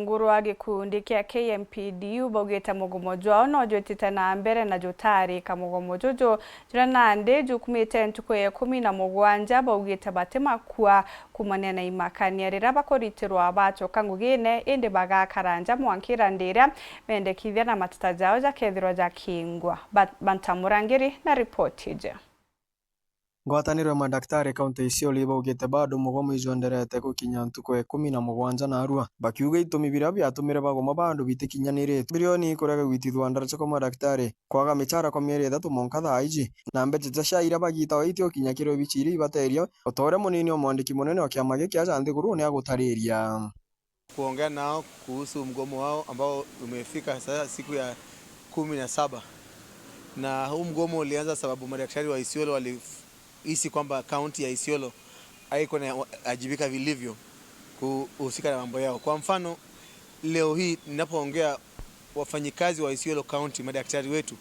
Nguru wa gikundi kia KMPDU baugite mugomo jwao no jwitite na mbere na jutarika mugomo juju jura nandi jukumite ntuku ya 17 baugite batimakua kumania na imakania riria bakuritirwa bachoka ngugine indi bagakaranja mwankira ndiria mendekithia na mateta jao jakethirwa jakingwa. Bantamurangiri na ripoti ije. Ngwatanĩro ya madaktari kaunti ya Isiolo ibaugĩte bado mũgomo ijuendereete gũkinya ntuku ya 17 narua bakiuga itumi biria biatumire bagoma bado bitikinyaniritwe. Bilioni kurega gwitithwa ndaracha kwa madaktari kwaga michara kwa mieri 3 monka thaa iji na mbecha cha SHA iria bagitawa itiokinya kirio bichiri ibateria ota uria munini wa mwandiki munene wa kiama giki aja Nthiguru niagutariria. Kuongea nao kuhusu mgomo wao ambao umefika sasa siku ya 17, na huu mgomo ulianza sababu madaktari wa Isiolo walihisi kwamba kaunti ya Isiolo haiko inawajibika vilivyo kuhusika na mambo yao. Kwa mfano, leo hii ninapoongea, wafanyikazi wa Isiolo County, madaktari wetu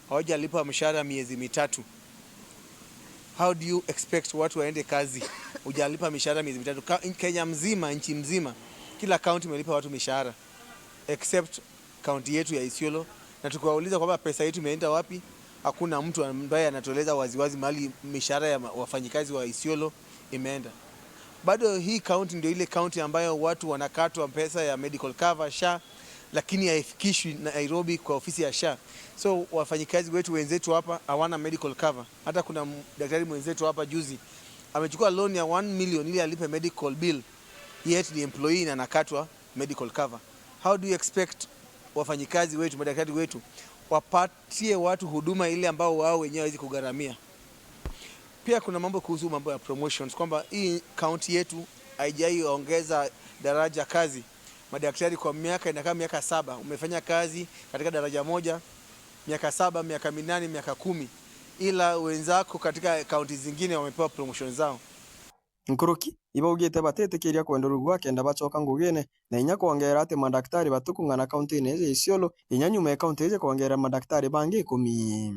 hawajalipwa mshahara miezi 3. How do you expect watu waende kazi hujalipa mishahara miezi 3? Kenya mzima, nchi mzima, kila county imelipa watu mishahara except county yetu ya Isiolo, na tukiwauliza kwamba pesa yetu imeenda wapi, hakuna mtu ambaye anatueleza waziwazi mahali mishahara ya wafanyikazi wa Isiolo imeenda. Bado hii county ndio ile county ambayo watu wanakatwa pesa ya medical cover SHA, lakini haifikishwi Nairobi kwa ofisi ya SHA. So wafanyikazi wetu wenzetu hapa hawana medical cover. Hata kuna daktari mwenzetu hapa juzi amechukua loan ya 1 million ili alipe medical bill, yet ni employee na anakatwa medical cover. How do you expect wafanyikazi wetu, madaktari wetu wapatie watu huduma ile ambao wao wenyewe hawezi kugharamia? Pia kuna mambo kuhusu mambo ya promotions, kwamba hii county yetu haijaiongeza daraja kazi madaktari kwa miaka inakaa miaka 7. Umefanya kazi katika daraja moja miaka 7, miaka 8, miaka 10, ila wenzako katika kaunti zingine wamepewa promotion zao. Nkuruki ibaugite batitikiria kwenda rugwa kenda bachoka ngugine na inya kuongera ati madaktari batukung'ana kaunti-ini ya Isiolo inya nyuma ya kaunti ije kuongera madaktari bangi 10.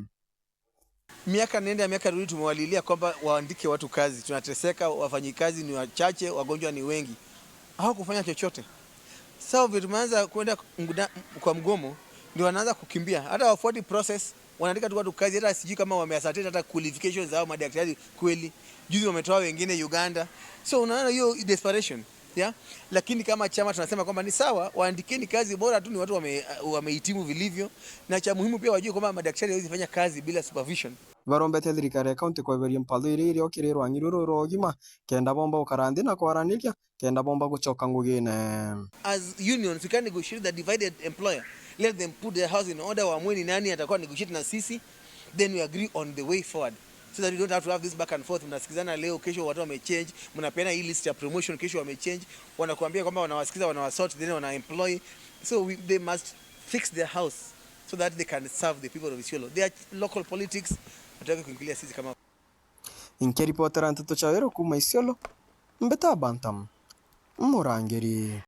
Miaka nenda miaka rudi tumewalilia kwamba waandike watu kazi, tunateseka, wafanyikazi ni wachache, wagonjwa ni wengi, hawakufanya chochote. Sasa vile tumeanza kwenda kwa mgomo, ndio wanaanza kukimbia, hata wafuati process, wanaandika tu watu kazi, hata sijui kama wameascertain hata qualifications zao madaktari kweli. Juzi wametoa wengine Uganda, so unaona hiyo desperation yeah? Lakini kama chama tunasema kwamba ni sawa, waandikeni kazi, bora tu ni watu wamehitimu vilivyo, na cha muhimu pia wajue kwamba madaktari hawezi fanya kazi bila supervision. Barombete thirikari ya kaunti kweberia mpatho iria iriokire rwang'i ruru rwa kenda bomba gukara nthi na kwaraniria kenda bomba gucoka ngugine. As unions we can negotiate the divided employer, let them put their house in order, waamue ni nani atakuwa negotiate na sisi, then we agree on the way forward so that we don't have to have this back and forth. Mnasikizana leo, kesho watu wamechange, mnapeana hii list ya promotion, kesho wamechange, wanakuambia kwamba wanawasikiza, wanawasort, then wana employ. So they must fix their house so that they can serve the people of Isiolo. Their local politics hatutaki kuingilia sisi kama. Inkiripotera nteto cha wero kuma Isiolo, Mbeta Bantam, Murangiri.